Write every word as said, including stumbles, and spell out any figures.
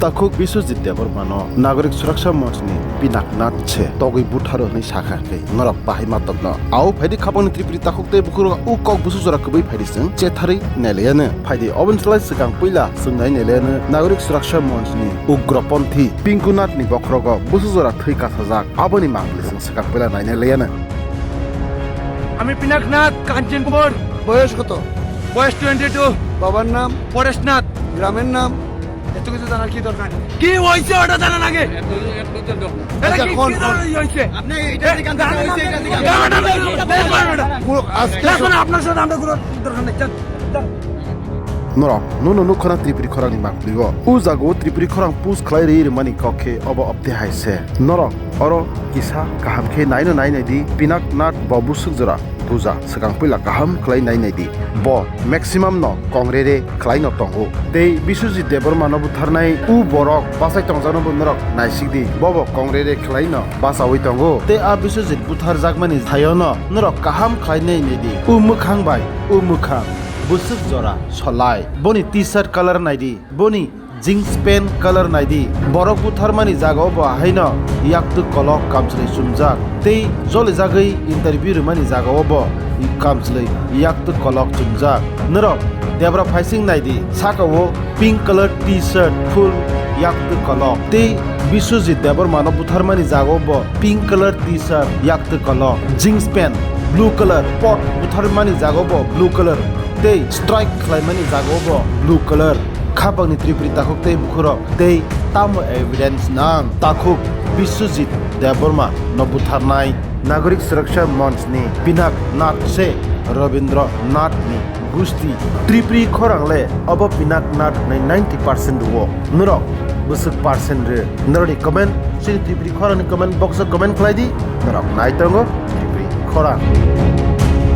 Takhuk Biswajit Debbarmano Nagorik Suraksha Monchni Pinaknath se togwi butharo hwnwi sakha khe norok bahai ma tongno. Ao phaidi khapangni Tripuri takhuk tei bukhurok o kok busu jora kwbwi phaidi chwng chetharwi nailaiano. Phaidi oboni slai swkang puila chwng nai nailaiano Nagorik Suraksha Monchni ugroponthi Pinkunathni bokhorogo busu jora thwi kasajak aboni mangli chwng swkang puila nai nailaiano. আমি পিনাকনাথ কাঞ্চনপুর। বয়স কত? বয়স twenty two. বাবার নাম? পরেশনাথ। গ্রামের নাম? এত কিছু জানার কি দরকার? কি হয়েছে ওটা জানা লাগে? এটা আচ্ছা, কি, কোন, কি কোন? ধরনের ইয়ে হয়েছে? আপনি এটা এ, জিজ্ঞাসা না, না, করছেন, না, এটা জিজ্ঞাসা না, না, করছেন। না, না, না, না, না, না, না, না, না, না, আজকে না, সব না, আপনার সাথে আমরা কোনো দরকার নেই। যান, যান। Norok, nono nukha na Tripuri khorang ni mangpili o. O jaga o Tripuri khorang post khlai ri rwmani kok khe obo obte hai se. Norok, oro kisa kaham khe naino nai nai di, Pinaknath bo busuk jora guja swkang puila kaham khlai nai nai di. Bo maximum no kongrere khlai no tongo. Tei Biswajit Debbarma no butharnai o borok bachai tongjakno bo norok naisik di. Bobo kongrere khlai no bachaui tongo. Tei a Biswajit butharjakmani thaio no norok kaham khlai nai nai di. O mwkhang bai o mwkhang. Bwswk jora solai. Boni T-shirt colour naidi, boni jeans pant colour naidi. Borok butharmani jagao bo haino yaktwk kolok kamchwlwi chumjak. Tei jolijagwi interview rwmani jagao bo kamchwlwi yaktwk kolok chumjak. Norok debra phaising naidi, sakao pink colour T-shirt full yaktwk kolok. Tei Biswajit Debbarmano butharmani jagao bo pink colour T-shirt yaktwk kolok, jeans pant blue colour, pot butharmani jagao bo blue colour, tei strike khlaimani jagao bo blue colour. Khapangni Tripuri takhuk tei bukhurok tei tamo evidence nang? Takhuk Biswajit Debbarma no butharnai Nagorik Suraksha Monch ni Pinaknath se Rabindranath ni gusti. Tripuri khorang le obo Pinaknath hwnwi ninety percent rwo. Norok bwswk percent rw? Norokni comment, chini Tripuri khorang ni comment box o comment khlai di. Norok nai tongo Tripuri khorang.